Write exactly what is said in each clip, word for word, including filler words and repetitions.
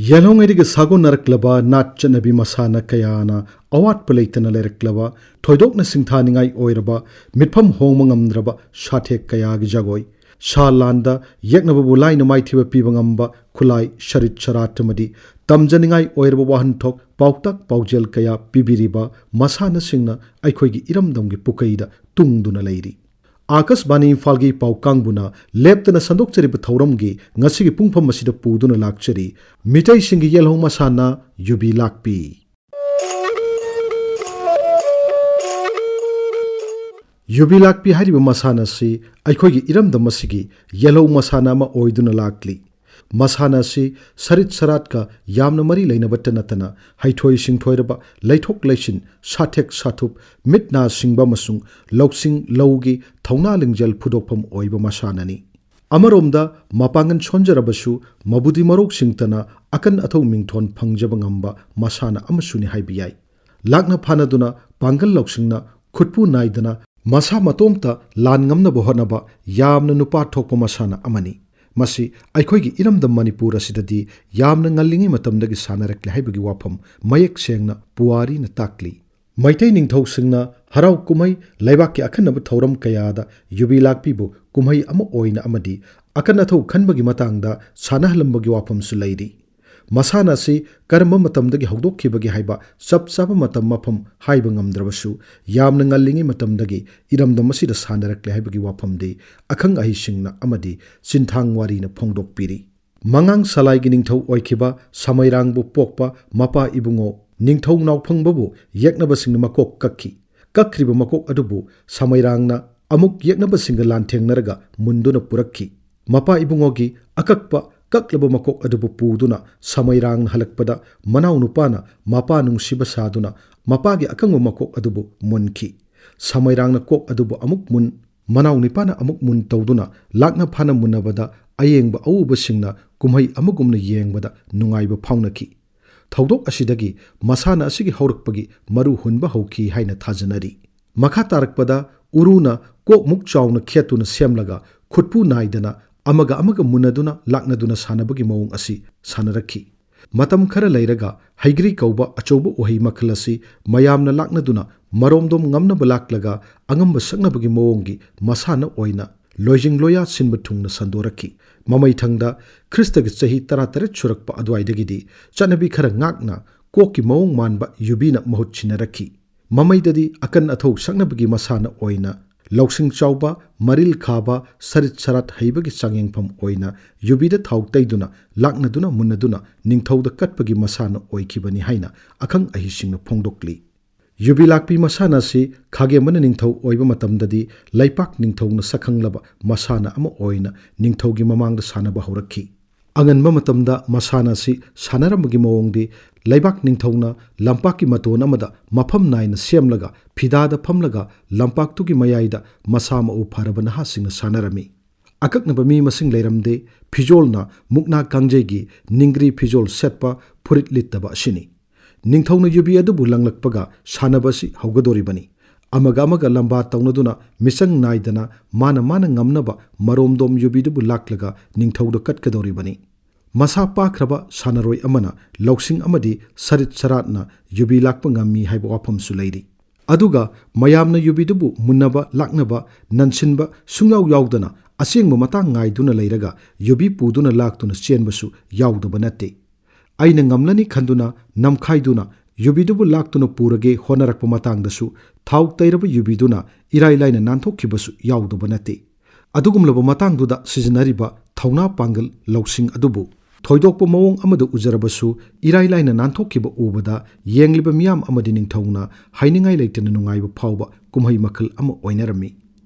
ꯌꯦꯜꯍꯧꯉꯩꯗꯒꯤ ꯁꯥꯒꯣꯟꯅꯔꯛꯂꯕ ꯅꯥꯠ ꯆꯠꯅꯕꯤ ꯃꯁꯥꯟꯅ ꯀꯌꯥꯅ ꯑꯋꯥꯠꯄ ꯂꯩꯇꯅ ꯂꯩꯔꯛꯂꯕ, ꯊꯣꯏꯗꯣꯛꯅ ꯁꯤꯡꯊꯥꯅꯤꯡꯉꯥꯏ ꯑꯣꯏꯔꯕ, ꯃꯤꯠꯐꯝ ꯍꯣꯡꯕ ꯉꯝꯗ꯭ꯔꯕ ꯁꯥꯊꯦꯛ ꯀꯌꯥꯒꯤ ꯖꯒꯣꯏ, ꯁꯥ ꯂꯥꯟꯗ ꯌꯦꯛꯅꯕꯕꯨ ꯂꯥꯏꯅ ꯃꯥꯏꯊꯤꯕ ꯄꯤꯕ ꯉꯝꯕ ꯈꯨꯠꯂꯥꯏ, ꯁꯔꯤꯠ ꯁꯔꯥꯠ ꯑꯃꯗꯤ ꯇꯝꯖꯅꯤꯡꯉꯥꯏ ꯑꯣꯏꯔꯕ ꯋꯥꯍꯟꯊꯣꯛ, ꯄꯥꯎꯇꯥꯛ ꯄꯥꯎꯖꯦꯜ ꯀꯌꯥ ꯄꯤꯕꯤꯔꯤꯕ ꯃꯁꯥꯟꯅꯁꯤꯡꯅ ꯑꯩꯈꯣꯏꯒꯤ ꯏꯔꯝꯗꯝꯒꯤ ꯄꯨꯀꯩꯗ ꯇꯨꯡꯗꯨꯅ ꯂꯩꯔꯤ꯫ ꯑꯥꯀꯥꯁꯕꯥꯅꯤ ꯏꯝꯐꯥꯜꯒꯤ ꯄꯥꯎ ꯀꯥꯡꯕꯨꯅ ꯂꯦꯞꯇꯅ ꯁꯟꯗꯣꯛꯆꯔꯤꯕ ꯊꯧꯔꯝꯒꯤ ꯉꯁꯤꯒꯤ ꯄꯨꯡꯐꯝ ꯑꯁꯤꯗ ꯄꯨꯗꯨꯅ ꯂꯥꯛꯆꯔꯤ ꯃꯤꯇꯩꯁꯤꯡꯒꯤ ꯌꯦꯜꯍꯧ ꯃꯁꯥꯟꯅ ꯌꯨꯕꯤ ꯂꯥꯛꯄꯤ꯫ ꯌꯨꯕꯤ ꯂꯥꯛꯄꯤ ꯍꯥꯏꯔꯤꯕ ꯃꯁꯥꯟꯅ ꯑꯁꯤ ꯑꯩꯈꯣꯏꯒꯤ ꯏꯔꯝꯗꯝ ꯑꯁꯤꯒꯤ ꯌꯦꯜꯍꯧ ꯃꯁꯥꯟꯅ ꯑꯃ ꯑꯣꯏꯗꯨꯅ ꯂꯥꯛꯂꯤ꯫ ꯃꯁꯥꯟꯅ ꯑꯁꯤ ꯁꯔꯤꯠ ꯁꯔꯥꯠꯀ ꯌꯥꯝꯅ ꯃꯔꯤ ꯂꯩꯅꯕꯇ ꯅꯠꯇꯅ ꯍꯩꯊꯣꯏ ꯁꯤꯡꯊꯣꯏꯔꯕ, ꯂꯩꯊꯣꯛ ꯂꯩꯁꯤꯟ, ꯁꯥꯊꯦꯛ ꯁꯥꯊꯨꯞ, ꯃꯤꯠ ꯅꯥ ꯁꯤꯡꯕ ꯑꯃꯁꯨꯡ ꯂꯧꯁꯤꯡ ꯂꯧꯒꯤ ꯊꯧꯅꯥ ꯂꯤꯡꯖꯦꯜ ꯐꯨꯗꯣꯛꯐꯝ ꯑꯣꯏꯕ ꯃꯁꯥꯟꯅꯅꯤ꯫ ꯑꯃꯔꯣꯝꯗ ꯃꯄꯥꯡꯒꯜ ꯁꯣꯟꯖꯔꯕꯁꯨ ꯃꯕꯨꯗꯤ ꯃꯔꯣꯛ ꯁꯤꯡꯇꯅ ꯑꯀꯟ ꯑꯊꯧ ꯃꯤꯡꯊꯣꯟ ꯐꯪꯖꯕ ꯉꯝꯕ ꯃꯁꯥꯟꯅ ꯑꯃꯁꯨꯅꯤ ꯍꯥꯏꯕ ꯌꯥꯏ꯫ ꯂꯥꯛꯅ ꯐꯥꯅꯗꯨꯅ ꯄꯥꯡꯒꯜ ꯂꯧꯁꯤꯡꯅ ꯈꯨꯠꯄꯨ ꯅꯥꯏꯗꯅ ꯃꯁꯥ ꯃꯇꯣꯝꯇ ꯂꯥꯟ ꯉꯝꯅꯕ ꯍꯣꯠꯅꯕ ꯌꯥꯝꯅ ꯅꯨꯄꯥ ꯊꯣꯛꯄ ꯃꯁꯥꯟꯅ ꯑꯃꯅꯤ꯫ ꯃꯁꯤ ꯑꯩꯈꯣꯏꯒꯤ ꯏꯔꯝꯗꯝ ꯃꯅꯤꯄꯨꯔ ꯑꯁꯤꯗꯗꯤ ꯌꯥꯝꯅ ꯉꯜꯂꯤꯉꯩ ꯃꯇꯝꯗꯒꯤ ꯁꯥꯟꯅꯔꯛꯂꯦ ꯍꯥꯏꯕꯒꯤ ꯋꯥꯐꯝ ꯃꯌꯦꯛ ꯁꯦꯡꯅ ꯄꯨꯋꯥꯔꯤꯅ ꯇꯥꯛꯂꯤ꯫ ꯃꯩꯇꯩ ꯅꯤꯡꯊꯧꯁꯤꯡꯅ ꯍꯔꯥꯎ ꯀꯨꯝꯍꯩ, ꯂꯩꯕꯥꯛꯀꯤ ꯑꯈꯟꯅꯕ ꯊꯧꯔꯝ ꯀꯌꯥꯗ ꯌꯨꯕꯤ ꯂꯥꯛꯄꯤꯕꯨ ꯀꯨꯝꯍꯩ ꯑꯃ ꯑꯣꯏꯅ ꯑꯃꯗꯤ ꯑꯀꯟ ꯑꯊꯧ ꯈꯟꯕꯒꯤ ꯃꯇꯥꯡꯗ ꯁꯥꯟꯅꯍꯜꯂꯝꯕꯒꯤ ꯋꯥꯐꯝꯁꯨ ꯂꯩꯔꯤ꯫ ꯃꯁꯥꯟꯅ ꯑꯁꯤ ꯀꯔꯝꯕ ꯃꯇꯝꯗꯒꯤ ꯍꯧꯗꯣꯛꯈꯤꯕꯒꯦ ꯍꯥꯏꯕ ꯆꯞ ꯆꯥꯕ ꯃꯇꯝ ꯃꯐꯝ ꯍꯥꯏꯕ ꯉꯝꯗ꯭ꯔꯕꯁꯨ, ꯌꯥꯝꯅ ꯉꯜꯂꯤꯉꯩ ꯃꯇꯝꯗꯒꯤ ꯏꯔꯝꯗꯝ ꯑꯁꯤꯗ ꯁꯥꯟꯅꯔꯛꯂꯦ ꯍꯥꯏꯕꯒꯤ ꯋꯥꯐꯝꯗꯤ ꯑꯈꯪ ꯑꯍꯩꯁꯤꯡꯅ ꯑꯃꯗꯤ ꯆꯤꯟꯊꯥꯡ ꯋꯥꯔꯤꯅ ꯐꯣꯡꯗꯣꯛꯄꯤꯔꯤ꯫ ꯃꯉꯥꯡ ꯁꯂꯥꯏꯒꯤ ꯅꯤꯡꯊꯧ ꯑꯣꯏꯈꯤꯕ ꯁꯃꯩꯔꯥꯡꯕꯨ ꯄꯣꯛꯄ ꯃꯄꯥ ꯏꯕꯨꯡꯉꯣ ꯅꯤꯡꯊꯧ ꯅꯥꯎꯐꯪꯕꯕꯨ ꯌꯦꯛꯅꯕꯁꯤꯡꯅ ꯃꯀꯣꯛ ꯀꯛꯈꯤ꯫ ꯀꯛꯈ꯭ꯔꯤꯕ ꯃꯀꯣꯛ ꯑꯗꯨꯕꯨ ꯁꯃꯩꯔꯥꯡꯅ ꯑꯃꯨꯛ ꯌꯦꯛꯅꯕꯁꯤꯡꯒ ꯂꯥꯟꯊꯦꯡꯅꯔꯒ ꯃꯨꯟꯗꯨꯅ ꯄꯨꯔꯛꯈꯤ꯫ ꯃꯄꯥ ꯏꯕꯨꯡꯉꯣꯒꯤ ꯑꯀꯛꯄ ꯀꯛꯂꯕ ꯃꯀꯣꯛ ꯑꯗꯨꯕꯨ ꯄꯨꯗꯨꯅ ꯁꯃꯩꯔꯥꯡꯅ ꯍꯜꯂꯛꯄꯗ ꯃꯅꯥꯎ ꯅꯨꯄꯥꯅ ꯃꯄꯥ ꯅꯨꯡꯁꯤꯕ ꯁꯥꯗꯨꯅ ꯃꯄꯥꯒꯤ ꯑꯀꯪꯕ ꯃꯀꯣꯛ ꯑꯗꯨꯕꯨ ꯃꯨꯟꯈꯤ꯫ ꯁꯃꯩꯔꯥꯡꯅ ꯀꯣꯛ ꯑꯗꯨꯕꯨ ꯑꯃꯨꯛ ꯃꯨꯟ, ꯃꯅꯥꯎ ꯅꯤꯄꯥꯅ ꯑꯃꯨꯛ ꯃꯨꯟ ꯇꯧꯗꯨꯅ ꯂꯥꯛꯅ ꯐꯥꯅ ꯃꯨꯟꯅꯕꯗ ꯑꯌꯦꯡꯕ ꯑꯎꯕꯁꯤꯡꯅ ꯀꯨꯝꯍꯩ ꯑꯃꯒꯨꯝꯅ ꯌꯦꯡꯕꯗ ꯅꯨꯡꯉꯥꯏꯕ ꯐꯥꯎꯅꯈꯤ꯫ ꯊꯧꯗꯣꯛ ꯑꯁꯤꯗꯒꯤ ꯃꯁꯥꯟꯅ ꯑꯁꯤꯒꯤ ꯍꯧꯔꯛꯄꯒꯤ ꯃꯔꯨ ꯍꯨꯟꯕ ꯍꯧꯈꯤ ꯍꯥꯏꯅ ꯊꯥꯖꯅꯔꯤ꯫ ꯃꯈꯥ ꯇꯥꯔꯛꯄꯗ ꯎꯔꯨꯅ ꯀꯣꯛꯃꯨꯛ ꯆꯥꯎꯅ ꯈꯦꯠꯇꯨꯅ ꯁꯦꯝꯂꯒ ꯈꯨꯠꯄꯨ ꯅꯥꯏꯗꯅ ꯑꯃꯒ ꯑꯃꯒ ꯃꯨꯟꯅꯗꯨꯅ ꯂꯥꯛꯅꯗꯨꯅ ꯁꯥꯟꯅꯕꯒꯤ ꯃꯑꯣꯡ ꯑꯁꯤ ꯁꯥꯟꯅꯔꯛꯈꯤ꯫ ꯃꯇꯝ ꯈꯔ ꯂꯩꯔꯒ ꯍꯩꯒ꯭ꯔꯤ ꯀꯧꯕ ꯑꯆꯧꯕ ꯎꯍꯩ ꯃꯈꯜ ꯑꯁꯤ ꯃꯌꯥꯝꯅ ꯂꯥꯛꯅꯗꯨꯅ ꯃꯔꯣꯝꯗꯣꯝ ꯉꯝꯅꯕ ꯂꯥꯛꯂꯒ ꯑꯉꯝꯕ ꯁꯛꯅꯕꯒꯤ ꯃꯑꯣꯡꯒꯤ ꯃꯁꯥꯟꯅ ꯑꯣꯏꯅ ꯂꯣꯏꯖꯤꯡ ꯂꯣꯌꯥ ꯁꯤꯟꯕ ꯊꯨꯡꯅ ꯁꯟꯗꯣꯔꯛꯈꯤ꯫ ꯃꯃꯩꯊꯪꯗ ꯈ꯭ꯔꯤꯁꯇꯒꯤ ꯆꯍꯤ ꯇꯔꯥꯇꯔꯦꯠ ꯁꯨꯔꯛꯄ ꯑꯗꯨꯋꯥꯏꯗꯒꯤꯗꯤ ꯆꯠꯅꯕꯤ ꯈꯔ ꯉꯥꯛꯅ ꯀꯣꯛꯀꯤ ꯃꯑꯣꯡ ꯃꯥꯟꯕ ꯌꯨꯕꯤꯅ ꯃꯍꯨꯠ ꯁꯤꯟꯅꯔꯛꯈꯤ꯫ ꯃꯃꯩꯗꯗꯤ ꯑꯀꯟ ꯑꯊꯧ ꯁꯛꯅꯕꯒꯤ ꯃꯁꯥꯟꯅ ꯑꯣꯏꯅ ꯂꯧꯁꯤꯡ ꯆꯥꯎꯕ, ꯃꯔꯤꯜ ꯈꯥꯕ, ꯁꯔꯤꯠ ꯁꯔꯥꯠ ꯍꯩꯕꯒꯤ ꯆꯥꯡꯌꯦꯡꯐꯝ ꯑꯣꯏꯅ ꯌꯨꯕꯤꯗ ꯊꯥꯎ ꯇꯩꯗꯨꯅ, ꯂꯥꯛꯅꯗꯨꯅ, ꯃꯨꯟꯅꯗꯨꯅ ꯅꯤꯡꯊꯧꯗ ꯀꯠꯄꯒꯤ ꯃꯁꯥꯟꯅ ꯑꯣꯏꯈꯤꯕꯅꯤ ꯍꯥꯏꯅ ꯑꯈꯪ ꯑꯍꯩꯁꯤꯡꯅ ꯐꯣꯡꯗꯣꯛꯂꯤ꯫ ꯌꯨꯕꯤ ꯂꯥꯛꯄꯤ ꯃꯁꯥꯟꯅ ꯑꯁꯤ ꯈꯥꯒꯦꯝꯕꯅ ꯅꯤꯡꯊꯧ ꯑꯣꯏꯕ ꯃꯇꯝꯗꯗꯤ ꯂꯩꯄꯥꯛ ꯅꯤꯡꯊꯧꯅ ꯁꯛꯈꯪꯂꯕ ꯃꯁꯥꯟꯅ ꯑꯃ ꯑꯣꯏꯅ ꯅꯤꯡꯊꯧꯒꯤ ꯃꯃꯥꯡꯗ ꯁꯥꯟꯅꯕ ꯍꯧꯔꯛꯈꯤ꯫ ꯑꯉꯟꯕ ꯃꯇꯝꯗ ꯃꯁꯥꯟꯅ ꯑꯁꯤ ꯁꯥꯟꯅꯔꯝꯕꯒꯤ ꯃꯑꯣꯡꯗꯤ ꯂꯩꯕꯥꯛ ꯅꯤꯡꯊꯧꯅ ꯂꯝꯄꯥꯛꯀꯤ ꯃꯇꯣꯟ ꯑꯃꯗ ꯃꯐꯝ ꯅꯥꯏꯅ ꯁꯦꯝꯂꯒ ꯐꯤꯗꯥꯗ ꯐꯝꯂꯒ ꯂꯝꯄꯥꯛꯇꯨꯒꯤ ꯃꯌꯥꯏꯗ ꯃꯁꯥ ꯃꯎ ꯐꯔꯕ ꯅꯍꯥꯁꯤꯡꯅ ꯁꯥꯟꯅꯔꯝꯃꯤ꯫ ꯑꯀꯛꯅꯕ ꯃꯤ ꯃꯁꯤꯡ ꯂꯩꯔꯝꯗꯦ꯫ ꯐꯤꯖꯣꯜꯅ ꯃꯨꯛꯅꯥ ꯀꯥꯡꯖꯩꯒꯤ ꯅꯤꯡꯒ꯭ꯔꯤ ꯐꯤꯖꯣꯜ ꯁꯦꯠꯄ, ꯐꯨꯔꯤꯠ ꯂꯤꯠꯇꯕ ꯑꯁꯤꯅꯤ꯫ ꯅꯤꯡꯊꯧꯅ ꯌꯨꯕꯤ ꯑꯗꯨꯕꯨ ꯂꯪꯂꯛꯄꯒ ꯁꯥꯟꯅꯕ ꯑꯁꯤ ꯍꯧꯒꯗꯧꯔꯤꯕꯅꯤ꯫ ꯑꯃꯒ ꯑꯃꯒ ꯂꯝꯕꯥ ꯇꯧꯅꯗꯨꯅ ꯃꯤꯆꯪ ꯅꯥꯏꯗꯅ ꯃꯥꯅ ꯃꯥꯅ ꯉꯝꯅꯕ ꯃꯔꯣꯝꯗꯣꯝ ꯌꯨꯕꯤꯗꯨꯕꯨ ꯂꯥꯛꯂꯒ ꯅꯤꯡꯊꯧꯗ ꯀꯠꯀꯗꯧꯔꯤꯕꯅꯤ꯫ ꯃꯁꯥ ꯄꯥꯈ꯭ꯔꯕ ꯁꯥꯟꯅꯔꯣꯏ ꯑꯃꯅ ꯂꯧꯁꯤꯡ ꯑꯃꯗꯤ ꯁꯔꯤꯠ ꯁꯔꯥꯠꯅ ꯌꯨꯕꯤ ꯂꯥꯛꯄ ꯉꯝꯃꯤ ꯍꯥꯏꯕ ꯋꯥꯐꯝꯁꯨ ꯂꯩꯔꯤ꯫ ꯑꯗꯨꯒ ꯃꯌꯥꯝꯅ ꯌꯨꯕꯤꯗꯨꯕꯨ ꯃꯨꯟꯅꯕ ꯂꯥꯛꯅꯕ ꯅꯟꯁꯤꯟꯕ ꯁꯨꯡꯌꯥꯎ ꯌꯥꯎꯗꯅ ꯑꯁꯦꯡꯕ ꯃꯇꯥꯡ ꯉꯥꯏꯗꯨꯅ ꯂꯩꯔꯒ ꯌꯨꯕꯤ ꯄꯨꯗꯨꯅ ꯂꯥꯛꯇꯨꯅ ꯆꯦꯟꯕꯁꯨ ꯌꯥꯎꯗꯕ ꯅꯠꯇꯦ꯫ ꯑꯩꯅ ꯉꯝꯂꯅꯤ ꯈꯟꯗꯨꯅ ꯅꯝꯈꯥꯏꯗꯨꯅ ꯌꯨꯕꯤꯗꯨꯕꯨ ꯂꯥꯛꯇꯨꯅ ꯄꯨꯔꯒꯦ ꯍꯣꯠꯅꯔꯛꯄ ꯃꯇꯥꯡꯗꯁꯨ ꯊꯥꯎ ꯇꯩꯔꯕ ꯌꯨꯕꯤꯗꯨꯅ ꯏꯔꯥꯏ ꯂꯥꯏꯅ ꯅꯥꯟꯊꯣꯛꯈꯤꯕꯁꯨ ꯌꯥꯎꯗꯕ ꯅꯠꯇꯦ꯫ ꯑꯗꯨꯒꯨꯝꯂꯕ ꯃꯇꯥꯡꯗꯨꯗ ꯁꯤꯖꯤꯟꯅꯔꯤꯕ ꯊꯧꯅꯥ ꯄꯥꯡꯒꯜ ꯂꯧꯁꯤꯡ ꯑꯗꯨꯕꯨ ꯊꯣꯏꯗꯣꯛꯄ ꯃꯑꯣꯡ ꯑꯃꯗ ꯎꯖꯔꯕꯁꯨ ꯏꯔꯥꯏ ꯂꯥꯏꯅ ꯅꯥꯟꯊꯣꯛꯈꯤꯕ ꯎꯕꯗ ꯌꯦꯡꯂꯤꯕ ꯃꯤꯌꯥꯝ ꯑꯃꯗꯤ ꯅꯤꯡꯊꯧꯅ ꯍꯥꯏꯅꯤꯡꯉꯥꯏ ꯂꯩꯇꯅ ꯅꯨꯡꯉꯥꯏꯕ ꯐꯥꯎꯕ ꯀꯨꯝꯍꯩ ꯃꯈꯜ ꯑꯃ ꯑꯣꯏꯅꯔꯝꯃꯤ꯫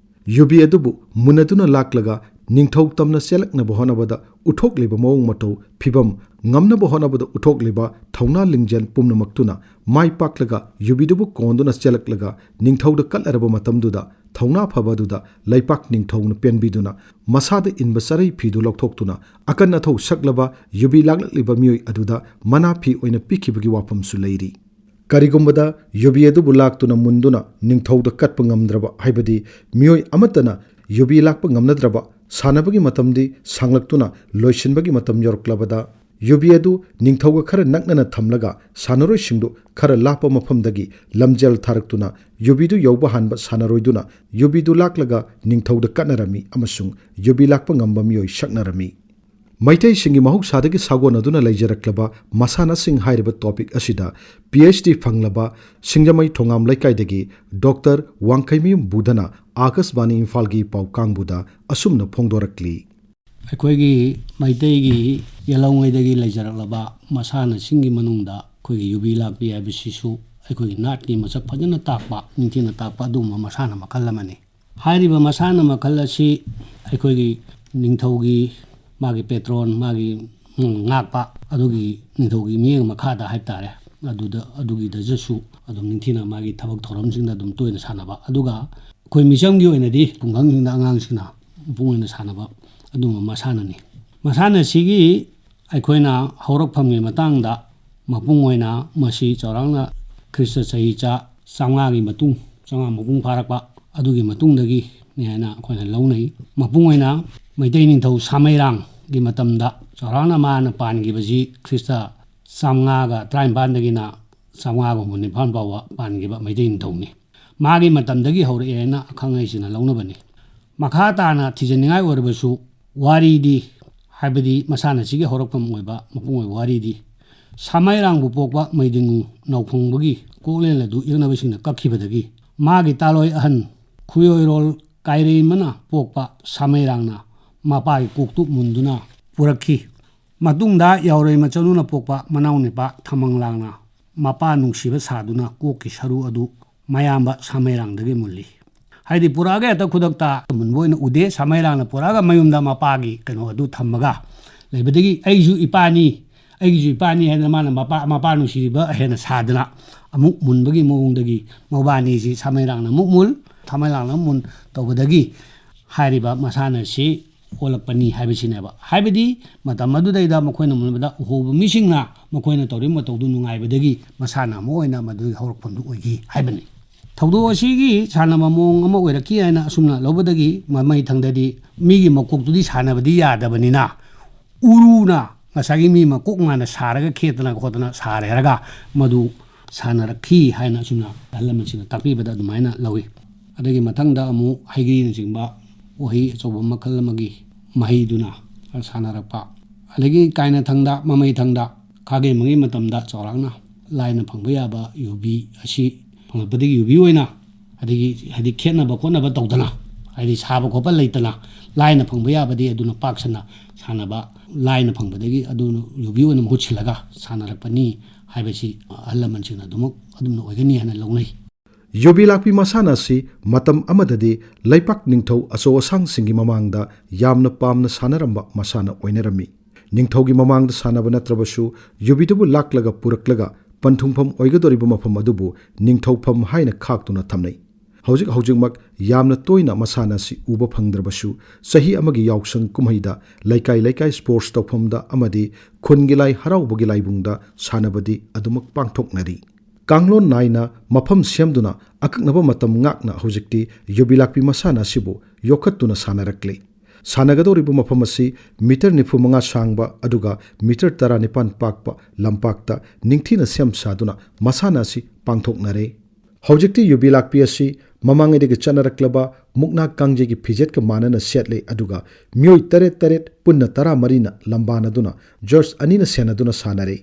ꯌꯨꯕꯤ ꯑꯗꯨꯕꯨ ꯃꯨꯟꯅꯗꯨꯅ ꯂꯥꯛꯂꯒ ꯅꯤꯡꯊꯧ ꯇꯝꯅ ꯆꯦꯜꯂꯛꯅꯕ ꯍꯣꯠꯅꯕꯗ ꯎꯠꯊꯣꯛꯂꯤꯕ ꯃꯑꯣꯡ ꯃꯇꯧ, ꯐꯤꯚꯝ, ꯉꯝꯅꯕ ꯍꯣꯠꯅꯕꯗ ꯎꯠꯊꯣꯛꯂꯤꯕ ꯊꯧꯅꯥ ꯂꯤꯡꯖꯦꯜ ꯄꯨꯝꯅꯃꯛꯇꯨꯅ ꯃꯥꯏ ꯄꯥꯛꯂꯒ ꯌꯨꯕꯤꯗꯨꯕꯨ ꯀꯣꯟꯗꯨꯅ ꯆꯦꯜꯂꯛꯂꯒ ꯅꯤꯡꯊꯧꯗ ꯀꯠꯂꯔꯕ ꯃꯇꯝꯗꯨꯗ ꯊꯧꯅꯥ ꯐꯕ ꯑꯗꯨꯗ ꯂꯩꯄꯥꯛ ꯅꯤꯡꯊꯧꯅ ꯄꯦꯟꯕꯤꯗꯨꯅ ꯃꯁꯥꯗ ꯏꯟꯕ ꯆꯔꯩ ꯐꯤꯗꯨ ꯂꯧꯊꯣꯛꯇꯨꯅ ꯑꯀꯟ ꯑꯊꯧ ꯁꯛꯂꯕ ꯌꯨꯕꯤ ꯂꯥꯛꯂꯛꯂꯤꯕ ꯃꯤꯑꯣꯏ ꯑꯗꯨꯗ ꯃꯅꯥ ꯐꯤ ꯑꯣꯏꯅ ꯄꯤꯈꯤꯕꯒꯤ ꯋꯥꯐꯝꯁꯨ ꯂꯩꯔꯤ꯫ ꯀꯔꯤꯒꯨꯝꯕꯗ ꯌꯨꯕꯤ ꯑꯗꯨꯕꯨ ꯂꯥꯛꯇꯨꯅ ꯃꯨꯟꯗꯨꯅ ꯅꯤꯡꯊꯧꯗ ꯀꯠꯄ ꯉꯝꯗ꯭ꯔꯕ, ꯍꯥꯏꯕꯗꯤ ꯃꯤꯑꯣꯏ ꯑꯃꯠꯇꯅ ꯌꯨꯕꯤ ꯂꯥꯛꯄ ꯉꯝꯅꯗ꯭ꯔꯕ, ꯁꯥꯟꯅꯕꯒꯤ ꯃꯇꯝꯗꯤ ꯁꯥꯡꯂꯛꯇꯨꯅ ꯂꯣꯏꯁꯤꯟꯕꯒꯤ ꯃꯇꯝ ꯌꯧꯔꯛꯂꯕꯗ ꯌꯨꯕꯤ ꯑꯗꯨ ꯅꯤꯡꯊꯧꯒ ꯈꯔ ꯅꯛꯅꯅ ꯊꯝꯂꯒ ꯁꯥꯟꯅꯔꯣꯏꯁꯤꯡꯗꯨ ꯈꯔ ꯂꯥꯞꯄ ꯃꯐꯝꯗꯒꯤ ꯂꯝꯖꯦꯜ ꯊꯥꯔꯛꯇꯨꯅ ꯌꯨꯕꯤꯗꯨ ꯌꯧꯕ ꯍꯥꯟꯕ ꯁꯥꯟꯅꯔꯣꯏꯗꯨꯅ ꯌꯨꯕꯤꯗꯨ ꯂꯥꯛꯂꯒ ꯅꯤꯡꯊꯧꯗ ꯀꯠꯅꯔꯝꯃꯤ ꯑꯃꯁꯨꯡ ꯌꯨꯕꯤ ꯂꯥꯛꯄ ꯉꯝꯕ ꯃꯤꯑꯣꯏ ꯁꯛꯅꯔꯝꯃꯤ꯫ ꯃꯩꯇꯩꯁꯤꯡꯒꯤ ꯃꯍꯧꯁꯥꯗꯒꯤ ꯁꯥꯒꯣꯟꯅꯗꯨꯅ ꯂꯩꯖꯔꯛꯂꯕ ꯃꯁꯥꯟꯅꯁꯤꯡ ꯍꯥꯏꯔꯤꯕ topic ꯑꯁꯤꯗ PhD ꯐꯪꯂꯕ ꯁꯤꯡꯖꯃꯩ ꯊꯣꯉꯥꯝ ꯂꯩꯀꯥꯏꯗꯒꯤ ꯗꯣꯛꯇꯔ ꯋꯥꯡꯈꯩꯃꯌꯨꯝ ꯕꯨꯙꯅ ꯑꯥꯀꯥꯁꯕꯥꯅꯤ ꯏꯝꯐꯥꯜꯒꯤ ꯄꯥꯎ ꯀꯥꯡꯕꯨꯗ ꯑꯁꯨꯝꯅ ꯐꯣꯡꯗꯣꯔꯛꯂꯤ꯫ ꯑꯩꯈꯣꯏꯒꯤ ꯃꯩꯇꯩꯒꯤ ꯌꯦꯜꯍꯧꯉꯩꯗꯒꯤ ꯂꯩꯖꯔꯛꯂꯕ ꯃꯁꯥꯟꯅꯁꯤꯡꯒꯤ ꯃꯅꯨꯡꯗ ꯑꯩꯈꯣꯏꯒꯤ ꯌꯨꯕꯤ ꯂꯥꯛꯄꯤ ꯍꯥꯏꯕꯁꯤꯁꯨ ꯑꯩꯈꯣꯏꯒꯤ ꯅꯥꯠꯀꯤ ꯃꯁꯛ ꯐꯖꯅ ꯇꯥꯛꯄ, ꯅꯤꯡꯊꯤꯅ ꯇꯥꯛꯄ ꯑꯗꯨꯒꯨꯝꯕ ꯃꯁꯥꯟꯅ ꯃꯈꯜ ꯑꯃꯅꯤ꯫ ꯍꯥꯏꯔꯤꯕ ꯃꯁꯥꯟꯅ ꯃꯈꯜ ꯑꯁꯤ ꯑꯩꯈꯣꯏꯒꯤ ꯅꯤꯡꯊꯧꯒꯤ ꯃꯥꯒꯤ patron, ꯃꯥꯒꯤ, ꯎꯝ, ꯉꯥꯛꯄ ꯑꯗꯨꯒꯤ ꯅꯤꯡꯊꯧꯒꯤ ꯃꯤꯠꯌꯦꯡ ꯃꯈꯥꯗ ꯍꯥꯏꯕ ꯇꯥꯔꯦ, ꯑꯗꯨꯗ, ꯑꯗꯨꯒꯤꯗꯁꯨ ꯑꯗꯨꯝ ꯅꯤꯡꯊꯤꯅ ꯃꯥꯒꯤ ꯊꯕꯛ ꯊꯧꯔꯝꯁꯤꯡꯗ ꯑꯗꯨꯝ ꯇꯣꯏꯅ ꯁꯥꯟꯅꯕ, ꯑꯗꯨꯒ ꯑꯩꯈꯣꯏ ꯃꯤꯆꯝꯒꯤ ꯑꯣꯏꯅꯗꯤ ꯈꯨꯡꯒꯪꯁꯤꯡꯗ ꯑꯉꯥꯡꯁꯤꯡꯅ ꯃꯄꯨꯡ ꯑꯣꯏꯅ ꯁꯥꯟꯅꯕ ꯑꯗꯨꯒꯨꯝꯕ ꯃꯁꯥꯟꯅꯅꯤ꯫ ꯃꯁꯥꯟꯅꯁꯤꯒꯤ ꯑꯩꯈꯣꯏꯅ ꯍꯧꯔꯛꯐꯝꯒꯤ ꯃꯇꯥꯡꯗ ꯃꯄꯨꯡ ꯑꯣꯏꯅ ꯃꯁꯤ ꯆꯥꯎꯔꯥꯛꯅ ꯈ꯭ꯔꯤꯁꯇ ꯆꯍꯤ ꯆꯥ ꯆꯥꯝꯃꯉꯥꯒꯤ ꯃꯇꯨꯡ, ꯆꯥꯝꯃꯉꯥ ꯃꯄꯨꯡ ꯐꯥꯔꯛꯄ ꯑꯗꯨꯒꯤ ꯃꯇꯨꯡꯗꯒꯤꯅꯤ ꯍꯥꯏꯅ ꯑꯩꯈꯣꯏꯅ ꯂꯧꯅꯩ꯫ ꯃꯄꯨꯡ ꯑꯣꯏꯅ ꯃꯩꯇꯩ ꯅꯤꯡꯊꯧ ꯁꯥꯃꯩꯔꯥꯡꯒꯤ ꯃꯇꯝꯗ ꯆꯥꯎꯔꯥꯛꯅ ꯃꯥꯅ ꯄꯥꯟꯈꯤꯕꯁꯤ ꯈ꯭ꯔꯤꯁꯇ ꯆꯥꯝꯃꯉꯥꯒ ꯇꯔꯥꯅꯤꯄꯥꯟꯗꯒꯤꯅ ꯆꯥꯝꯃꯉꯥꯒ ꯍꯨꯝꯐꯨ ꯅꯤꯄꯥꯟ ꯐꯥꯎꯕ ꯄꯥꯟꯈꯤꯕ ꯃꯩꯇꯩ ꯅꯤꯡꯊꯧꯅꯤ꯫ ꯃꯥꯒꯤ ꯃꯇꯝꯗꯒꯤ ꯍꯧꯔꯛꯑꯦꯅ ꯑꯈꯪ ꯑꯍꯩꯁꯤꯡꯅ ꯂꯧꯅꯕꯅꯤ꯫ ꯃꯈꯥ ꯇꯥꯅ ꯊꯤꯖꯤꯟꯅꯤꯡꯉꯥꯏ ꯑꯣꯏꯔꯕꯁꯨ ꯋꯥꯔꯤꯗꯤ, ꯍꯥꯏꯕꯗꯤ ꯃꯁꯥꯟꯅꯁꯤꯒꯤ ꯍꯧꯔꯛꯐꯝ ꯑꯣꯏꯕ ꯃꯄꯨꯡ ꯑꯣꯏꯕ ꯋꯥꯔꯤꯗꯤ, ꯁꯥꯃꯩꯔꯥꯡꯕꯨ ꯄꯣꯛꯄ ꯃꯩꯗꯤꯡꯉꯨ ꯅꯥꯎꯐꯪꯕꯒꯤ ꯀꯣꯛꯂꯦꯟ ꯑꯗꯨ ꯏꯔꯅꯕꯁꯤꯡꯅ ꯀꯛꯈꯤꯕꯗꯒꯤ ꯃꯥꯒꯤ ꯇꯥꯂꯣꯏ ꯑꯍꯟ ꯈꯨꯌꯣꯏꯔꯣꯜ ꯀꯥꯏꯔꯦꯝꯕꯅ ꯄꯣꯛꯄ ꯁꯥꯃꯩꯔꯥꯡꯅ ꯃꯄꯥꯒꯤ ꯀꯣꯛꯇꯨ ꯃꯨꯟꯗꯨꯅ ꯄꯨꯔꯛꯈꯤ꯫ ꯃꯇꯨꯡꯗ ꯌꯥꯎꯔꯩ ꯃꯆꯅꯨꯅ ꯄꯣꯛꯄ ꯃꯅꯥꯎ ꯅꯤꯄꯥ ꯊꯃꯪꯂꯥꯡꯅ ꯃꯄꯥ ꯅꯨꯡꯁꯤꯕ ꯁꯥꯗꯨꯅ ꯀꯣꯛꯀꯤ ꯁꯔꯨ ꯑꯗꯨ ꯃꯌꯥꯝꯕ ꯁꯥꯃꯩꯔꯥꯡꯗꯒꯤ ꯃꯨꯜꯂꯤ꯫ ꯍꯥꯏꯗꯤ ꯄꯨꯔꯛꯑꯒ ꯍꯦꯛꯇ ꯈꯨꯗꯛꯇ ꯃꯨꯟꯕ ꯑꯣꯏꯅ ꯎꯗꯦ꯫ ꯁꯥꯃꯩꯔꯥꯡꯅ ꯄꯨꯔꯛꯑꯒ ꯃꯌꯨꯝꯗ ꯃꯄꯥꯒꯤ ꯀꯩꯅꯣ ꯑꯗꯨ ꯊꯝꯃꯒ ꯂꯩꯕꯗꯒꯤ ꯑꯩꯁꯨ ꯏꯄꯥꯅꯤ, ꯑꯩꯒꯤꯁꯨ ꯏꯄꯥꯅꯤ ꯍꯥꯏꯗꯅ ꯃꯥꯅ ꯃꯄꯥ, ꯃꯄꯥ ꯅꯨꯡꯁꯤꯕ ꯍꯦꯟꯅ ꯁꯥꯗꯅ ꯑꯃꯨꯛ ꯃꯨꯟꯕꯒꯤ ꯃꯑꯣꯡꯗꯒꯤ ꯃꯧꯕꯥꯅꯤꯁꯤ ꯁꯥꯃꯩꯔꯥꯡꯅ ꯑꯃꯨꯛ ꯃꯨꯜ, ꯁꯥꯃꯩꯔꯥꯡꯅ ꯑꯃꯨꯛ ꯃꯨꯟ ꯇꯧꯕꯗꯒꯤ ꯍꯥꯏꯔꯤꯕ ꯃꯁꯥꯟꯅꯁꯤ ꯑꯣꯜꯂꯛꯄꯅꯤ ꯍꯥꯏꯕꯁꯤꯅꯦꯕ꯫ ꯍꯥꯏꯕꯗꯤ ꯃꯇꯝ ꯑꯗꯨꯗꯩꯗ ꯃꯈꯣꯏꯅ ꯃꯨꯟꯕꯗ ꯎꯍꯧꯕ ꯃꯤꯁꯤꯡꯅ ꯃꯈꯣꯏꯅ ꯇꯧꯔꯤꯕ ꯃꯇꯧꯗꯨ ꯅꯨꯡꯉꯥꯏꯕꯗꯒꯤ ꯃꯁꯥꯟꯅ ꯑꯃ ꯑꯣꯏꯅ ꯃꯗꯨꯒꯤ ꯍꯧꯔꯛꯐꯝꯗꯨ ꯑꯣꯏꯈꯤ ꯍꯥꯏꯕꯅꯤ꯫ ꯊꯧꯗꯣꯛ ꯑꯁꯤꯒꯤ ꯁꯥꯟꯅꯕ ꯃꯑꯣꯡ ꯑꯃ ꯑꯣꯏꯔꯛꯈꯤ ꯍꯥꯏꯅ ꯑꯁꯨꯝꯅ ꯂꯧꯕꯗꯒꯤ ꯃꯃꯩ ꯊꯪꯗꯗꯤ ꯃꯤꯒꯤ ꯃꯀꯣꯛꯇꯨꯗꯤ ꯁꯥꯟꯅꯕꯗꯤ ꯌꯥꯗꯕꯅꯤꯅ ꯎꯔꯨꯅ ꯉꯁꯥꯏꯒꯤ ꯃꯤ ꯃꯀꯣꯛ ꯃꯥꯟꯅ ꯁꯥꯔꯒ ꯈꯦꯠꯇꯅ ꯈꯣꯠꯇꯅ ꯁꯥꯔꯦ ꯍꯥꯏꯔꯒ ꯃꯗꯨ ꯁꯥꯟꯅꯔꯛꯈꯤ ꯍꯥꯏꯅ ꯑꯁꯨꯝꯅ ꯑꯍꯜ ꯂꯃꯟꯁꯤꯡꯅ ꯇꯥꯛꯄꯤꯕꯗ ꯑꯗꯨꯃꯥꯏꯅ ꯂꯧꯏ꯫ ꯑꯗꯒꯤ ꯃꯊꯪꯗ ꯑꯃꯨꯛ ꯍꯩꯒ꯭ꯔꯤꯅꯆꯤꯡꯕ ꯎꯍꯩ ꯑꯆꯧꯕ ꯃꯈꯜ ꯑꯃꯒꯤ ꯃꯍꯩꯗꯨꯅ ꯁꯥꯟꯅꯔꯛꯄ꯫ ꯑꯗꯒꯤ ꯀꯥꯏꯅ ꯊꯪꯗ, ꯃꯃꯩ ꯊꯪꯗ, ꯈꯥꯒꯦꯟꯕꯒꯤ ꯃꯇꯝꯗ ꯆꯥꯎꯔꯥꯛꯅ ꯂꯥꯏꯅ ꯐꯪꯕ ꯌꯥꯕ ꯌꯨꯕꯤ ꯑꯁꯤ ꯐꯪꯂꯛꯄꯗꯒꯤ ꯌꯨꯕꯤ ꯑꯣꯏꯅ, ꯑꯗꯒꯤ ꯍꯥꯏꯗꯤ ꯈꯦꯠꯅꯕ ꯈꯣꯠꯅꯕ ꯇꯧꯗꯅ, ꯍꯥꯏꯗꯤ ꯁꯥꯕ ꯈꯣꯠꯄ ꯂꯩꯇꯅ, ꯂꯥꯏꯅ ꯐꯪꯕ ꯌꯥꯕꯗꯤ ꯑꯗꯨꯅ ꯄꯥꯛ ꯁꯟꯅ ꯁꯥꯟꯅꯕ, ꯂꯥꯏꯅ ꯐꯪꯕꯗꯒꯤ ꯑꯗꯨꯅ ꯌꯨꯕꯤ ꯑꯣꯏꯅ ꯃꯍꯨꯠ ꯁꯤꯜꯂꯒ ꯁꯥꯟꯅꯔꯛꯄꯅꯤ ꯍꯥꯏꯕꯁꯤ ꯑꯍꯜ ꯂꯃꯟꯁꯤꯡꯅ ꯑꯗꯨꯃꯛ ꯑꯗꯨꯝꯅ ꯑꯣꯏꯒꯅꯤ ꯍꯥꯏꯅ ꯂꯧꯅꯩ꯫ ꯌꯨꯕꯤ ꯂꯥꯛꯄꯤ ꯃꯁꯥꯟꯅ ꯑꯁꯤ ꯃꯇꯝ ꯑꯃꯗꯗꯤ ꯂꯩꯄꯥꯛ ꯅꯤꯡꯊꯧ ꯑꯆꯧ ꯑꯁꯥꯡꯁꯤꯡꯒꯤ ꯃꯃꯥꯡꯗ ꯌꯥꯝꯅ ꯄꯥꯝꯅ ꯁꯥꯟꯅꯔꯝꯕ ꯃꯁꯥꯟꯅ ꯑꯣꯏꯅꯔꯝꯃꯤ꯫ ꯅꯤꯡꯊꯧꯒꯤ ꯃꯃꯥꯡꯗ ꯁꯥꯟꯅꯕ ꯅꯠꯇ꯭ꯔꯕꯁꯨ, ꯌꯨꯕꯤꯗꯨꯕꯨ ꯂꯥꯛꯂꯒ ꯄꯨꯔꯛꯂꯒ ꯄꯟꯊꯨꯡꯐꯝ ꯑꯣꯏꯒꯗꯧꯔꯤꯕ ꯃꯐꯝ ꯑꯗꯨꯕꯨ ꯅꯤꯡꯊꯧꯐꯝ ꯍꯥꯏꯅ ꯈꯥꯛꯇꯨꯅ ꯊꯝꯅꯩ꯫ ꯍꯧꯖꯤꯛ ꯍꯧꯖꯤꯛꯃꯛ ꯌꯥꯝꯅ ꯇꯣꯏꯅ ꯃꯁꯥꯟꯅ ꯑꯁꯤ ꯎꯕ ꯐꯪꯗ꯭ꯔꯕꯁꯨ, ꯆꯍꯤ ꯑꯃꯒꯤ ꯌꯥꯎꯁꯪ ꯀꯨꯝꯍꯩꯗ ꯂꯩꯀꯥꯏ ꯂꯩꯀꯥꯏ ꯁ꯭ꯄꯣꯔꯠꯁ ꯇꯧꯐꯝꯗ ꯑꯃꯗꯤ ꯈꯨꯟꯒꯤ ꯂꯥꯏ ꯍꯔꯥꯎꯕꯒꯤ ꯂꯥꯏꯕꯨꯡꯗ ꯁꯥꯟꯅꯕꯗꯤ ꯑꯗꯨꯃꯛ ꯄꯥꯡꯊꯣꯛꯅꯔꯤ꯫ ꯀꯥꯡꯂꯣꯟ ꯅꯥꯏꯅ ꯃꯐꯝ ꯁꯦꯝꯗꯨꯅ ꯑꯀꯛꯅꯕ ꯃꯇꯝ ꯉꯥꯛꯅ ꯍꯧꯖꯤꯛꯇꯤ ꯌꯨꯕꯤ ꯂꯥꯛꯄꯤ ꯃꯁꯥꯟꯅ ꯑꯁꯤꯕꯨ ꯌꯣꯛꯈꯠꯇꯨꯅ ꯁꯥꯟꯅꯔꯛꯂꯤ꯫ ꯁꯥꯟꯅꯒꯗꯧꯔꯤꯕ ꯃꯐꯝ ꯑꯁꯤ ꯃꯤꯇꯔ ꯅꯤꯐꯨ ꯃꯉꯥ ꯁꯥꯡꯕ ꯑꯗꯨꯒ ꯃꯤꯇꯔ ꯇꯔꯥꯅꯤꯄꯥꯟ ꯄꯥꯛꯄ ꯂꯝꯄꯥꯛꯇ ꯅꯤꯡꯊꯤꯅ ꯁꯦꯝ ꯁꯥꯗꯨꯅ ꯃꯁꯥꯟꯅ ꯑꯁꯤ ꯄꯥꯡꯊꯣꯛꯅꯔꯦ꯫ ꯍꯧꯖꯤꯛꯇꯤ ꯌꯨꯕꯤ ꯂꯥꯛꯄꯤ ꯑꯁꯤ ꯃꯃꯥꯡꯉꯩꯗꯒꯤ ꯆꯠꯅꯔꯛꯂꯕ ꯃꯨꯛꯅꯥ ꯀꯥꯡꯖꯩꯒꯤ ꯐꯤꯖꯦꯠꯀ ꯃꯥꯟꯅꯅ ꯁꯦꯠꯂꯦ, ꯑꯗꯨꯒ ꯃꯤꯑꯣꯏ ꯇꯔꯦꯠ ꯇꯔꯦꯠ ꯄꯨꯟꯅ ꯇꯔꯥꯃꯔꯤꯅ ꯂꯝꯕꯥꯅꯗꯨꯅ ꯖꯔꯁ ꯑꯅꯤꯅ ꯁꯦꯟꯅꯗꯨꯅ ꯁꯥꯟꯅꯔꯦ꯫